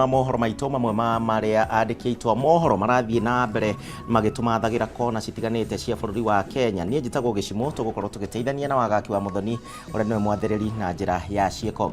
Mohoro maitũ mamwe ma marĩa andĩki aitũ a mohoro marathiĩ na mbere magĩtũmathagira kona citiganĩte cia bũrũri wa Kenya. Niĩ njĩtagwo Gĩcimũ, tũgũkorwo tũgĩteithania na Wagaki wa Mũthoni ũrĩa nĩwe mwathĩrĩri na njĩra ya ciĩko.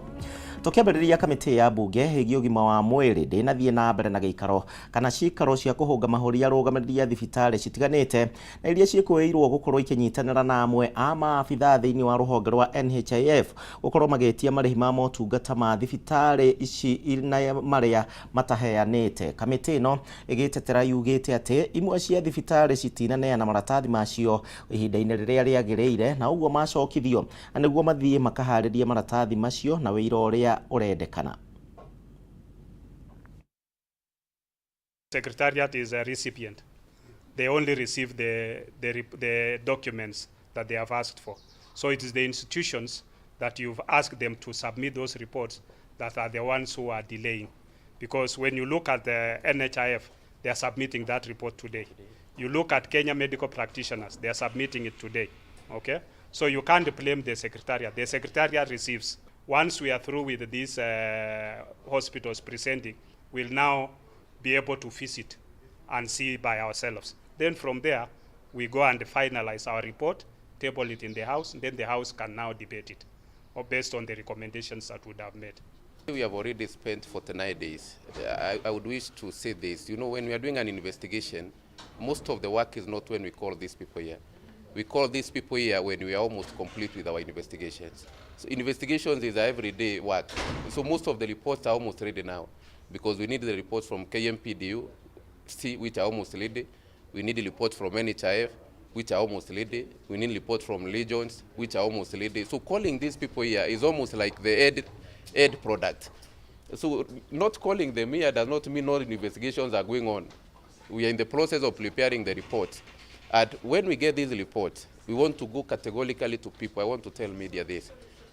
Tũkĩambĩrĩria, kamĩtĩ ya mbunge ĩgiĩ ũgima wa mwĩrĩ ndĩnathiĩ na mbere na gĩikaro kana cikaro cia kũhũnga mahũri arũgamĩrĩri a thibitarĩ citiganĩte na iria ciĩkũĩirwo gũkorwo ikĩnyitanĩra na amwe a maabithaa thĩinĩ wa rũhonge rwa NHIF gũkorwo magĩtia marĩhi ma motungata ma thibitarĩ ici na marĩa mataheanĩte. Kamĩtĩ ĩno ĩgĩtetera yugĩte atĩ imwe cia thibitarĩ citinaneana maratathi macio ihinda-inĩ rĩrĩa rĩagĩrĩire, na ũguo macokithio na nĩguo mathiĩ makaharĩrie maratathi macio na wĩira ũrĩa ũrendekana. Secretariat is a recipient. They only receive the documents that they have asked for. So it is the institutions that you've asked them to submit those reports that are the ones who are delaying. Because when you look at the NHIF, they are submitting that report today. You look at Kenya Medical Practitioners, they are submitting it today. Okay? So you can't blame the secretariat. The secretariat receives. Once we are through with these hospitals presenting, we'll now be able to visit and see by ourselves. Then from there, we go and finalize our report, table it in the House, and then the House can now debate it, or based on the recommendations that would have made. We have already spent 49 days. I would wish to say this. When we are doing an investigation, most of the work is not when we call these people here. We call these people here when we are almost complete with our investigations. So investigations is everyday work. So most of the reports are almost ready now because we need the reports from KMPDU, C, which are almost ready. We need the reports from NHIF, which are almost ready. We need reports from Legions, which are almost ready. So calling these people here is almost like the end product. So not calling them here does not mean all investigations are going on. We are in the process of preparing the report. And when we get these reports, we want to go categorically to people. I want to tell media this.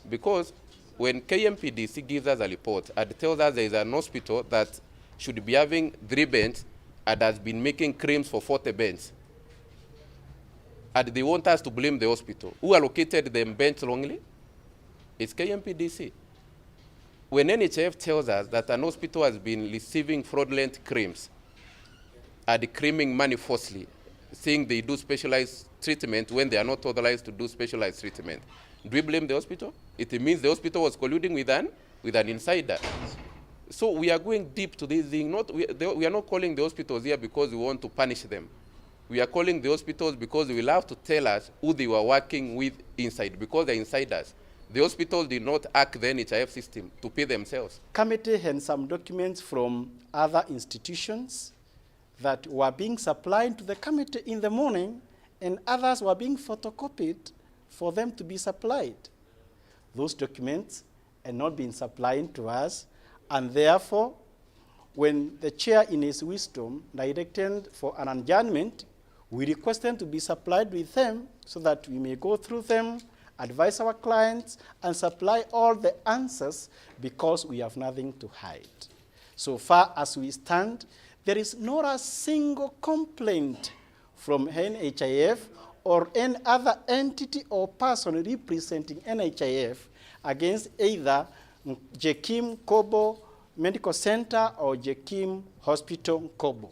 Because when KMPDC gives us a report and tells us there is an hospital that should be having 3 beds and has been making claims for 40 beds, and they want us to blame the hospital. Who allocated them beds wrongly? It's KMPDC. When NHIF tells us that an hospital has been receiving fraudulent claims and claiming money falsely, saying they do specialized treatment when they are not authorized to do specialized treatment, do we blame the hospital? It means the hospital was colluding with an insider. So we are going deep to this thing. Not, we, they, we are not calling the hospitals here because we want to punish them. We are calling the hospitals because they will have to tell us who they were working with inside, because they're insiders. The hospitals did not hack the NHIF system to pay themselves. Committee had some documents from other institutions that were being supplied to the committee in the morning, and others were being photocopied for them to be supplied. Those documents had not been supplied to us, and therefore, when the chair in his wisdom directed for an adjournment, we requested to be supplied with them so that we may go through them, advise our clients, and supply all the answers, because we have nothing to hide. So far as we stand, there is not a single complaint from NHIF or any other entity or person representing NHIF against either Jekim Nkobo Medical Center or Jekim Hospital Nkobo.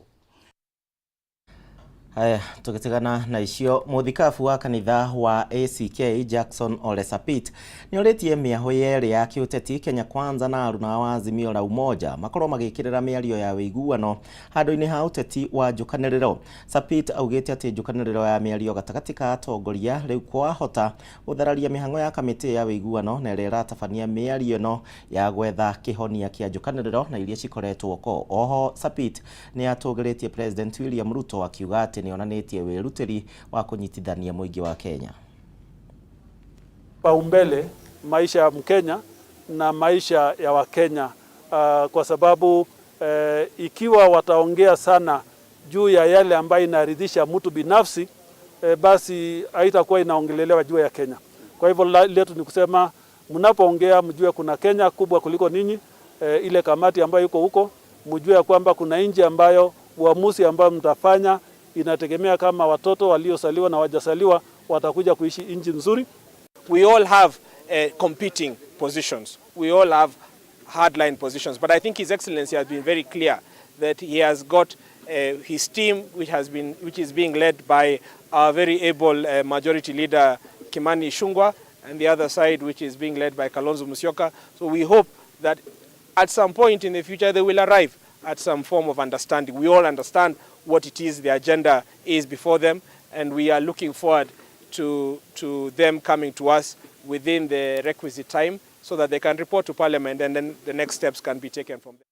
Haya, tugitigana na icio, muthikabu wa kanitha wa ACK Jackson Ole Sapit nĩ orĩtie mĩahũ yerĩ ya kĩũteti, Kenya Kwanza na aruna wa Azimio la Umoja, makorwo magĩkĩrĩra mĩario ya ũiguano handũ-inĩ ha ũteti wa njũkanĩrĩro. Sapit augĩte atĩ njũkanĩrĩro ya mĩario gatagatĩ ka atongoria rĩu kwahota gũthararia mĩhang'o ya kamĩtĩ ya ũiguano na ĩrĩa ĩratabania mĩario ĩno ya gwetha kĩhonia kĩa njũkanĩrĩro na iria cikoretwo ko. Oho Sapit nĩ atũgĩrĩtie President William Ruto, akiuga atĩ nĩ onanĩtie wĩrutĩri wa kũnyitithania mũingĩ wa Kenya. Paumbele maisha ya Mkenya na maisha ya Wakenya, kwa sababu ikiwa wataongea sana juu ya yale ambayo inaridhisha mtu binafsi, basi haitakuwa inaongelelewa juu ya Kenya. Kwa hivyo letu ni kusema mnapoongea mjue kuna Kenya kubwa kuliko ninyi, ile kamati ambayo iko huko, mjue ya kwamba kuna nchi ambayo uamuzi ambayo mtafanya inategemea kama watoto waliozaliwa na wajazaliwa watakuja kuishi nchi nzuri. We all have competing positions. We all have hardline positions. But I think His Excellency has been very clear that he has got his team, which is being led by our very able Majority Leader Kimani Ichung'wah, and the other side, which is being led by Kalonzo Musyoka. So we hope that at some point in the future they will arrive at some form of understanding. We all understand what it is the agenda is before them, and we are looking forward to them coming to us within the requisite time so that they can report to Parliament and then the next steps can be taken from there.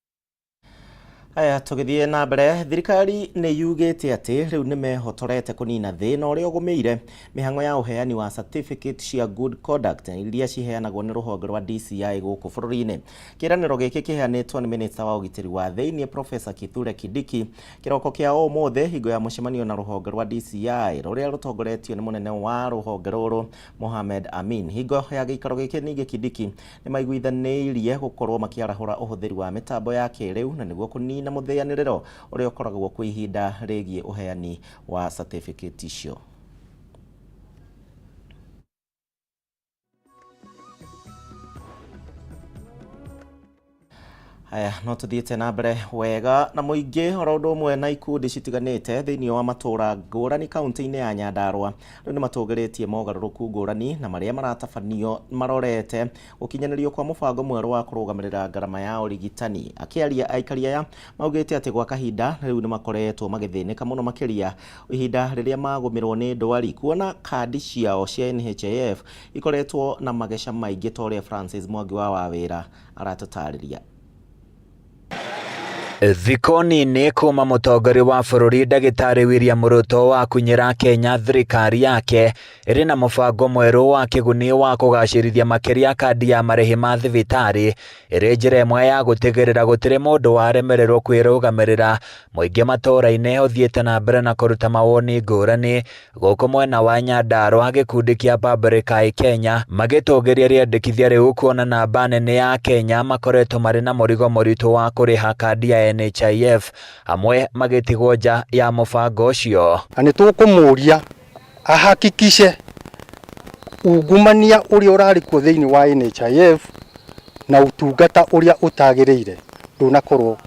Aya, tũgĩthiĩ na mbere, thirikari nĩ yugĩte atĩ rĩu nĩ mehotorete kũnina thĩna ũrĩa ũgũmĩire mĩhang'o ya ũheani wa certificate cia good conduct iria ciheanagwo nĩ rũhonge rwa DCI gũkũ bũrũri-inĩ. Kĩĩranĩro gĩkĩ kĩheanĩtwo nĩ minista wa ũgitĩri wa thĩinĩ, Professor Kithure Kindiki, kĩroko kĩa ũmũthĩ hingo ya mũcemanio na rũhonge rwa DCI rũrĩa rũtongoretio nĩ mũnene wa rũhonge rũrũ, Mohamed Amin. Hingo ya gĩikaro gĩkĩ ningĩ Kindiki nĩ maiguithanĩirie gũkorwo makĩarahũra ũhũthĩri wa mĩtambo ya kĩrĩu na nĩguo kũnina mũthĩanĩrĩro ũrĩa ũkoragwo kwa ihinda rĩgiĩ ũheani wa certificate icio. Haya, no tuthiĩte na mbere wega na mũingĩ oro ũndũ ũmwe na ikundi citiganĩte thĩinĩ wa matũũra ngũrani kaunti-inĩ ya Nyandarua rĩu nĩ matũgĩrĩtie mogarũrũku ngũrani na marĩa maratabanio marorete gũkinyanĩrio kwa mũbango mwerũ wa kũrũgamĩrĩra ngarama ya ũrigitani. Akĩaria, aikari aya maugĩte atĩ gwa kahinda rĩu nĩ makoretwo magĩthĩnĩka mũno makĩria ihinda rĩrĩa magũmĩrwo nĩ ndwari, kuona kandi ciao cia NHIF ikoretwo na mageca maingĩ ta ũrĩa Francis Mwangi wa Wawĩra aratũtarĩria. Thikũ nini kuma mũtongoria wa bũrũri Ndagĩtarĩ William Ruto akunyĩra Kenya thirikari yake ĩrĩ na mũbango mwerũ wa kĩguni wa kũgacĩrithia makĩria kandi ya marĩhi ma thibitarĩ ĩrĩ njĩra ĩmwe ya gũtigĩrĩra gũtirĩ mũndũ waremererwo kwĩrũgamĩrĩra. Mũingĩ matũũra-inĩ ũthiĩte na mbere na kũruta mawoni ngũrani. Gũkũ mwena wa Nyandarua, gĩkundi kĩa Public Eye Kenya magĩtũgĩria rĩendekithia rĩu kuona namba nene ya Kenya makoretwo marĩ na mũrigo mũritũ wa kũrĩha kandi ya NHIF, amwe magĩtigwo nja ya mũbango ũcio. Na nĩ tũkũmũria ahakikishe ungumania ũrĩa ũrarĩ kuo thĩinĩ wa NHIF na ũtungata ũrĩa ũtagĩrĩire ndũnakorwo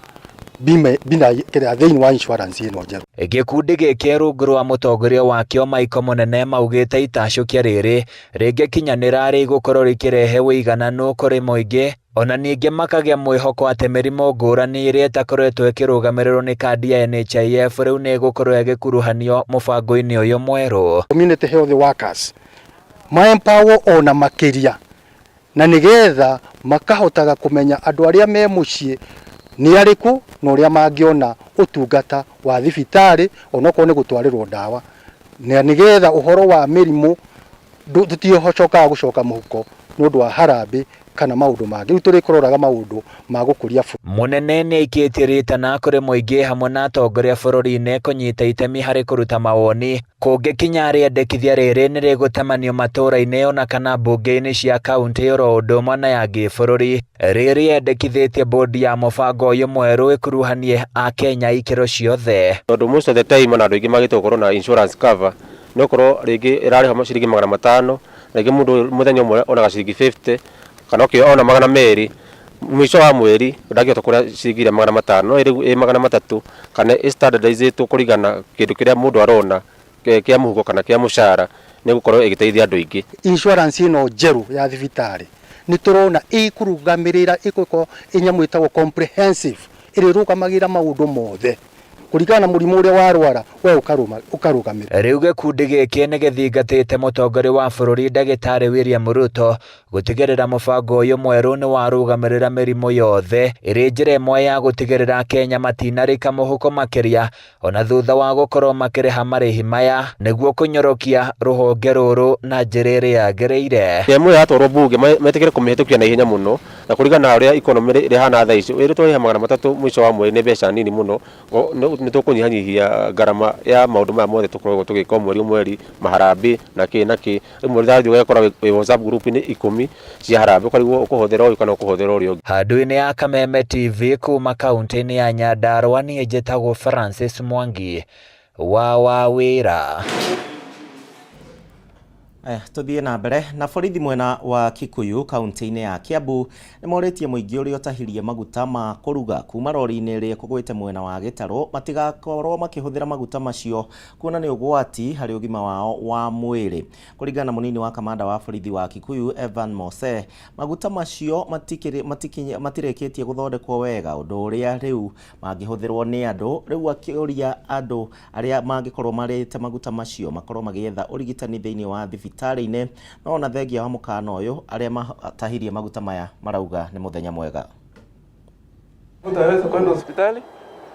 bima bina kĩrĩa thĩinĩ wa insurance ĩno njerũ. Gĩkundi gĩkĩ rungu rwa mũtongoria wakĩo Michael Mũnene maugĩte itacũkia rĩrĩ rĩngĩkinyanĩra rĩgũkorwo rĩkĩrehe ũigananu kũrĩ mũingĩ, ona ningĩ makagĩa mwĩhoko atĩ mĩrimũ ngũrani ĩrĩa ĩtakoretwo ĩkĩrũgamĩrĩrwo nĩ kandi ya NHIF rĩu nĩ ĩgũkorwo ĩgĩkuruhanio mũbango-inĩ ũyũ mwerũ. Community health workers ma-empower ona makĩria na nĩgetha makahotaga kũmenya andũ arĩa me mũciĩ nĩ arĩkũ na ũrĩa mangĩona ũtungata wa thibitarĩ onokorwo nĩ gũtwarĩrwo ndawa, na nĩgetha ũhoro wa mĩrimũ tũticokaga gũcoka mũhuko nĩ ũndũ wa harambĩ kana maũndũ mangĩ. Rĩu tũrĩkũroraga maũndũ ma gũkũria bũrũri. Mũnene nĩ aikĩtie rĩtana kũrĩ mũingĩ hamwe na atongoria bũrũri-inĩ kũnyita itemi harĩ kũruta mawoni kũngĩkinya rĩendekithia rĩrĩ nĩ rĩgũtamanio matũũra-inĩ ona kana mbunge-inĩ cia kaunti oro ũndũ ũmwe na ya gĩbũrũri. Rĩrĩ rĩendekithĩtie bodi ya mũbango ũyũ mwerũ ĩkuruhanie akenya ikĩro ciothe. Tondũ most of the time ona andũ aingĩ magĩte gũkorwo na insurance cover no korwo rĩngĩ ĩrarĩha ciringi 500, rĩngĩ mũndũ mũthenya ũmwe onaga ciringi 50 kana ona 200, mũico wa mweri ndangĩhota kũrĩa ciringi iria 500, no rĩu ĩ 300 kana ĩ standardizĩtwo kũringana kĩndũ kĩrĩa mũndũ arona kĩa mũhuko kana kĩa mũcara, nĩ gũkorwo ĩgĩteithia andũ aingĩ. Insurance ĩno njerũ ya thibitarĩ nĩ tũrona ĩkũrũgamĩrĩra ĩgũkorwo ĩnyamũ ĩtagwo comprehensive ĩrĩa ĩrũgamagĩrĩra maũndũ mothe kũringana na mũrimũ ũrĩa warwara we ũkarũgamĩrĩra. Rĩu gĩkundi gĩkĩ nĩ gĩthingatĩte mũtongoria wa bũrũri Ndagĩtarĩ William Ruto gũtigĩrĩra mũbango ũyũ mwerũ nĩ warũgamĩrĩra mĩrimũ yothe ĩrĩ njĩra ĩmwe ya gũtigĩrĩra Kenya matinarĩka mũhuko makĩria ona thutha wa gũkorwo makĩrĩha marĩhi maya nĩguo kũnyorokia rũhonge rũrũ na njĩra ĩrĩa yagĩrĩire. Ĩmwe yatwarwo bunge metĩkĩre kũmĩhĩtũkia na ihenya mũno na kũringana na ũrĩa economy ĩrĩhana thaa ici, ĩrĩ twarĩha 300 mũico wa mweri nĩ mbeca nini mũno, nĩ tũkũnyihanyihia ngarama ya maũndũ maya mothe tũkoragwo tũgĩka o mweri o mweri, maharambĩ na kĩ na kĩ. Rĩmwe ũrathiĩ ũgekora wĩ WhatsApp group -inĩ 10 cia harambĩ, ũkarigwo ũkũhũthĩra ũyũ kana ũkũhũthĩra ũrĩa ũngĩ. Handũ-inĩ ya Kameme TV kuma kaunti-inĩ ya Nyandarua, niĩ njĩtagwo Francis Mwangi wa Wawĩra. Aya, tuthiĩ na mbere na borithi mwena wa Kikuyu kaunti-inĩ ya Kiambu nĩ morĩtie mũingĩ ũrĩa ũtahirie maguta ma kũruga kuma rori-inĩ ĩrĩa ĩkũgwĩte mwena wa Gĩtarũ matigakorwo makĩhũthĩra maguta macio kuona nĩ ũgwati harĩ ũgima wao wa mwĩrĩ. Kũringana na mũnini wa kamanda wa borithi wa Kikuyu Evan Mose, maguta macio matirĩkĩtie gũthondekwo wega ũndũ ũrĩa rĩu mangĩhũthĩrwo nĩ andũ. Rĩu akĩũria andũ arĩa mangĩkorwo marĩte maguta macio makorwo magĩetha ũrigitani thĩinĩ wa thibitarĩ-inĩ. No ona thengia wa mũkana ũyũ, arĩa matahirie maguta maya marauga nĩ mũthenya mwega. Mtu aweze kwenda hospitali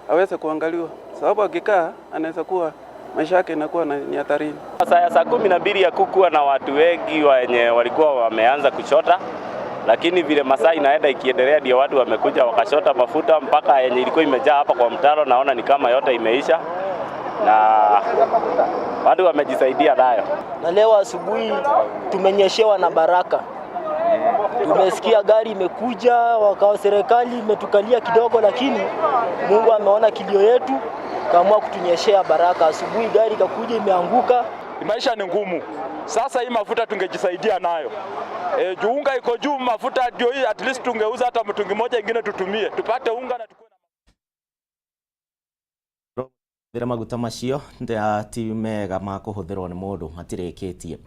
aweze kuangaliwa, sababu akikaa anaweza kuwa maisha yake inakuwa ni hatarini. Saa ya saa 12 hakukuwa na watu wengi wenye walikuwa wameanza kuchota, lakini vile masaa inaenda ikiendelea ndio watu wamekuja wakachota mafuta mpaka yenye ilikuwa imejaa hapa kwa mtaro, naona ni kama yote imeisha na watu wamejisaidia nayo. Na leo asubuhi tumenyeshewa na baraka. Tumesikia gari imekuja, wakawa serikali imetukalia kidogo, lakini Mungu ameona kilio yetu, kaamua kutunyeshea baraka. Asubuhi gari ikakuja imeanguka. Maisha ni ngumu. Sasa hii mafuta tungejisaidia nayo. Juu unga iko juu, mafuta ndio hii, at least tungeuza hata mtungi moja ingine tutumie, tupate unga na Hũthĩra maguta macio ti mega ma kũhũthĩrwo nĩ mũndũ matirĩkĩtie.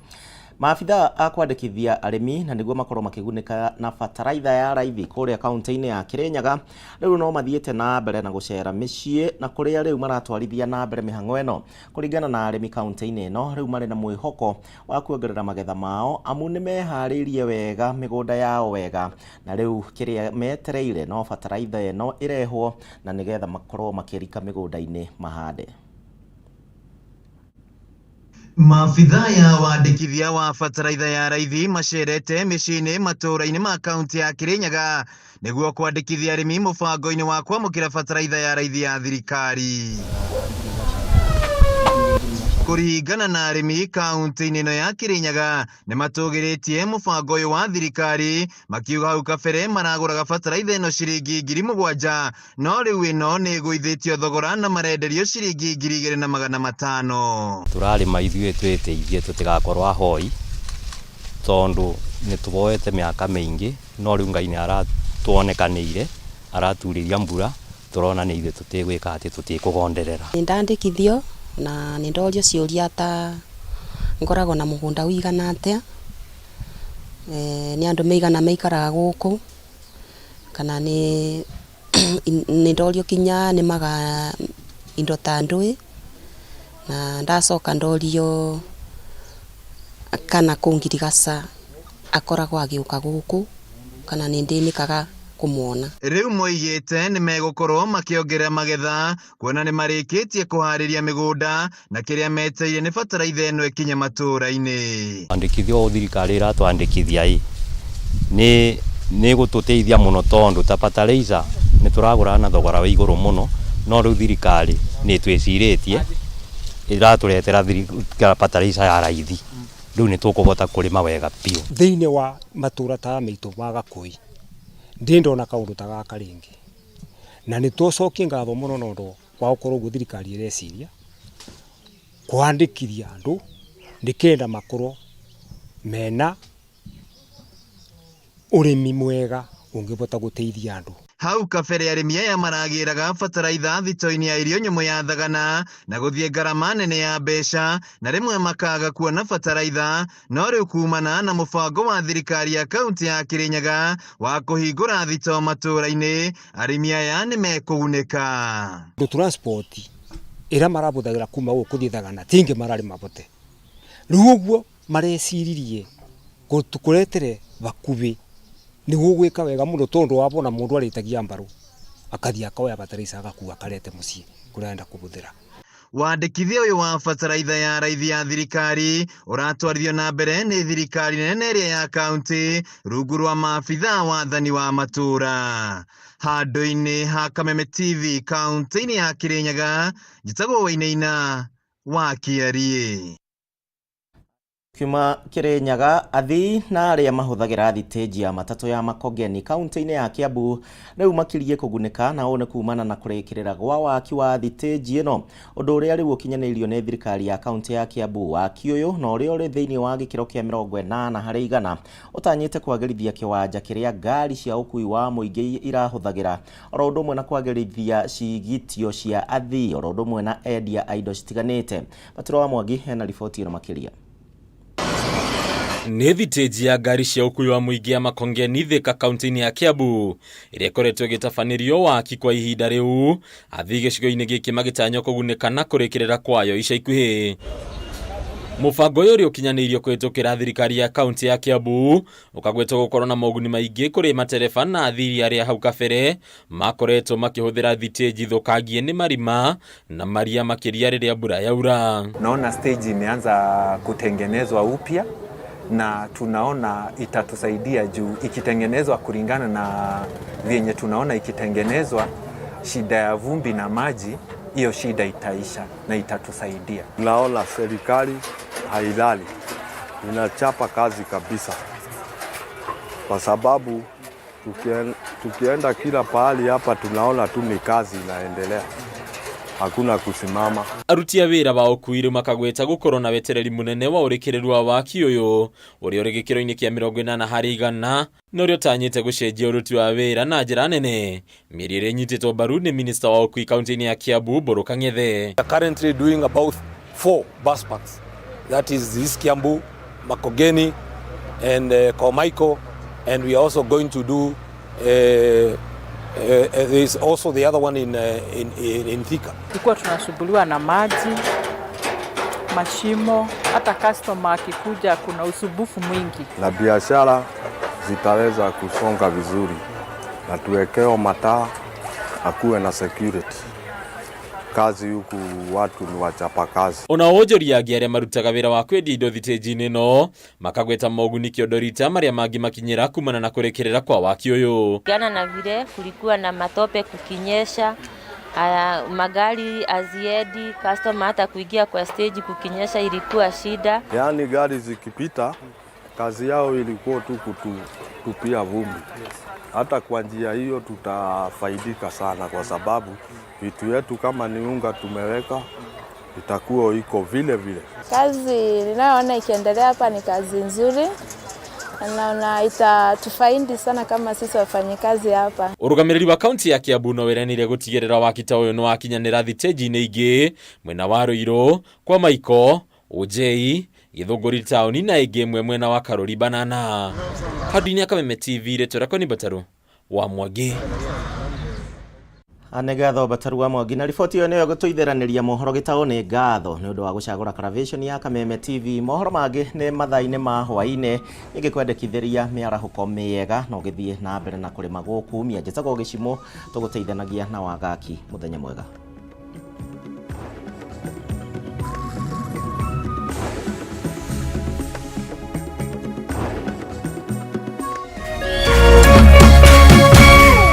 Maabitha a kwandĩkithia arĩmi na nĩguo makorwo makĩgunĩka na bataraitha ya raithi kũrĩa kaunti-inĩ ya Kirinyaga rĩu no mathiĩte na mbere na gũcera mĩciĩ na kũrĩa rĩu maratwarithia na mbere mĩhang'o ĩno. Kũringana na arĩmi kaunti-inĩ ĩno rĩu marĩ na mwĩhoko wa kuongerera magetha mao amu nĩ meharĩirie wega mĩgũnda yao wega na rĩu kĩrĩa metereire no bataraitha ĩno ĩrehwo na nĩgetha makorwo makĩrika mĩgũnda-inĩ mahande. Maabitha ya wandĩkithia wa bataraitha ya raithi macerete mĩciĩ-inĩ matũũra-inĩ ma kaunti ya Kirinyaga nĩguo kwandĩkithia arĩmi mũbango-inĩ wa kwamũkĩra bataraitha ya raithi ya thirikari. Kũringana na arĩmi kaunti-inĩ ĩno ya Kirinyaga nĩ matũgĩrĩtie mũbango ũyũ wa thirikari makiuga hau kabere maragũraga bataraitha ĩno ciringi 7,000 no rĩu ĩno nĩ ĩgũithĩtio thogora na marenderio ciringi 2,500. Tũrarĩma ithuĩ twĩteithie tũtigakorwo ahoi tondũ nĩ tũboete mĩaka mĩingĩ no rĩu Ngai nĩ aratuonekanĩire araturĩria mbura tũrona nĩ ithuĩ tũtigwĩka atĩ tũtikũgonderera. Nĩndandĩkithio na nĩndorio ciũria ta ngoragwo na mũgũnda ũigana atĩa, nĩ andũ meigana maikaraga gũkũ, kana nĩ nĩndorio kinya nĩmaga indo ta ndũĩ, na ndacoka ndorio kana kũu ngirigaca akoragwo agĩũka gũkũ kana nĩndĩnĩkaga kũmuona. Rĩu moigĩte nĩ megũkorwo makĩongerera magetha kuona nĩ marĩkĩtie kũharĩria mĩgũnda na kĩrĩa metereire nĩ bataraitha ĩno ĩkinye matũũra-inĩ. Wandĩkithia ũyũ thirikari ĩratwandĩkithia ĩ nĩ gũtũteithia mũno tondũ ta fertilizer nĩ tũragũra na thogora wa igũrũ mũno no rĩu thirikari nĩ ĩtwĩcirĩtie ĩratũretera fertilizer ya raithi rĩu nĩ tũkũhota kũrĩma wega biũ. Thĩinĩ wa matũũra ta maitũ ma Gakũi ndĩ ndona kaũndũ ta gaka rĩngĩ na nĩ tũcokie ngatho mũno na ũndũ wa gũkorwo ũguo thirikari ĩreciria kwandĩkithia andũ nĩkenda makorwo mena ũrĩmi mwega ũngĩhota gũteithia andũ. Hau kabere arĩmi aya maragĩraga bataraitha thito-inĩ ya irio nyũmũ ya Thagana na gũthiĩ ngarama nene ya mbeca na rĩmwe makaga kuona bataraitha no rĩu kumana na mũbango wa thirikari ya kaunti ya Kirinyaga wa kũhingũra thito matũũra-inĩ arĩmi aya nĩ mekũgunĩka. Andũ transport ĩrĩa marabũthagĩra kuma gũkũ gũthiĩ Thagana tingĩ mararĩ mabote rĩu ũguo mareciririe kũretere bakubĩ nĩguo gwĩka wega mũno tondũ wabona mũndũ arĩtagia mbaru akathiĩ akoya bataraitha agakua akarete mũciĩ kũrĩa arenda kũhũthĩra. Wandĩkithia ũyũ wa bataraitha ya raithi ya thirikari ũratwarithio na mbere nĩ thirikari nene ĩrĩa ya kaunti rungu rwa maabitha wathani wa matũũra. Handũ-inĩ ha Kameme TV kaunti-inĩ ya Kirinyaga, njĩtagwo Wainaina wa Kĩariĩ. Kiuma Kirinyaga athii na arĩa mahũthagĩra thitĩnji ya matatũ ya Makongeni kaunti-inĩ ya Kiambu rĩu makiriĩ kũgunĩka na ũũ nĩ kumana na kũrĩkĩrĩra gwa waki wa thitĩnji ĩno, ũndũ ũrĩa rĩu ũkinyanĩirio nĩ thirikari ya kaunti ya Kiambu. Waki ũyũ na ũrĩa ũrĩ thĩinĩ wa gĩkĩro kĩa 80% ũtanyĩte kwagĩrithia kĩwanja kĩrĩa ngari cia ũkui wa mũingĩ irahũthagĩra oro ũndũ ũmwe na kwagĩrithia cigitio cia athii oro ũndũ ũmwe na endia a indo citiganĩte. Batũra wa Mwangi hena riboti ĩno makĩria. Nĩ thitĩnji ya ngari cia ũkui wa mũingĩ ya Makongeni Thika kaunti-inĩ ya Kiambu ĩrĩa ĩkoretwo ĩgĩtabanĩrio waki kwa ihinda rĩu, athii gĩcigo-inĩ gĩkĩ magĩtanywo kũgunĩka na kũrĩkĩrĩra kwayo ica ikuhĩ. Mũbango ũyũ ũrĩa ũkinyanĩirio kũhĩtũkĩra thirikari ya kaunti ya Kiambu ũkagwetwo gũkorwo na moguni maingĩ kũrĩ matereba na athii arĩa hau kabere makoretwo makĩhũthĩra thitĩnji thũkangie nĩ marima na maria makĩria rĩrĩa mbura yaura. Naona stage imeanza kutengenezwa upya na tunaona itatusaidia juu ikitengenezwa kulingana na vyenye tunaona ikitengenezwa, shida ya vumbi na maji, hiyo shida itaisha na itatusaidia. Naona serikali hailali, inachapa kazi kabisa, kwa sababu tukienda kila pahali hapa tunaona tu ni kazi inaendelea, hakuna kusimama. Aruti a wĩra wa ũkui rĩu makagweta gũkorwo na wetereri mũnene wa ũrĩkĩrĩru wa waki ũyũ ũrĩa ũrĩ gĩkĩro-inĩ kĩa 80% na ũrĩa ũtanyĩte gũcenjia ũruti wa wĩra na njĩra nene. Mĩario ĩrĩa ĩnyitĩtwo mbaru nĩ minista wa ũkui kaunti-inĩ ya Kiambu Mbũrũ Kang'ethe. We are currently doing about 4 bus parks. That is East Kiambu, Makongeni and Komaiko, and we are also going to do there is also the other one in Thika. Tulikuwa tunasumbuliwa na maji, mashimo, hata customer akikuja kuna usumbufu mwingi. Na biashara zitaweza kusonga vizuri na tuwekewe mataa, akuwe na security. Kazi huku watu ni wachapa kazi. Ona wonjoria angĩ arĩa marutaga wĩra wa kwendia indo thitĩnji-inĩ ĩno makagweta moguni kĩondorita marĩa mangĩmakinyĩra kumana na kũrĩkĩrĩra kwa waki ũyũ. Gana na vile kulikuwa na matope kukinyesha, magari aziendi, customer hata kuingia kwa stage kukinyesha ilikuwa shida. Yaani gari zikipita kazi yao ilikuwa tu kutupia vumbi. Hata kwa njia hiyo tutafaidika sana, kwa sababu vitu yetu kama ni unga tumeweka itakuwa iko vile vile. Kazi ninayoona ikiendelea hapa ni kazi nzuri, naona itatufaidi sana kama sisi wafanyikazi hapa. Ũrũgamĩrĩri wa kaunti ya Kiambu no wĩranĩire gũtigĩrĩra waki ta ũyũ nĩ wakinyanĩra thitĩnji-inĩ ingĩ mwena wa Ruiru, kwa Maiko, Ũnjei, Gĩthũngũri taũni na ĩngĩ ĩmwe mwena wa Karũri Banana. Handũ-inĩ ya Kameme TV, rĩtwa rĩakwa nĩ Mbataru wa Mwangi. Nĩ ngatho Mbataru wa Mwangi na riboti ĩyo nĩyo gũtũitheranĩria mohoro gĩtaũ. Nĩ ngatho nĩ ũndũ wa gũcagũra Caravation ya Kameme TV. Mohoro mangĩ nĩ mathaa-inĩ ma hwaĩ-inĩ, ingĩkwendekithĩria mĩarahũko mĩega na ũgĩthiĩ na mbere na kũrĩma gũkumia. Njĩtagwo Gĩcimo, tũgũteithanagia na wagaki. Mũthenya mwega.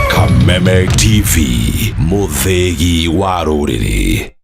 Kameme TV, mũthĩgi wa rũrĩrĩ.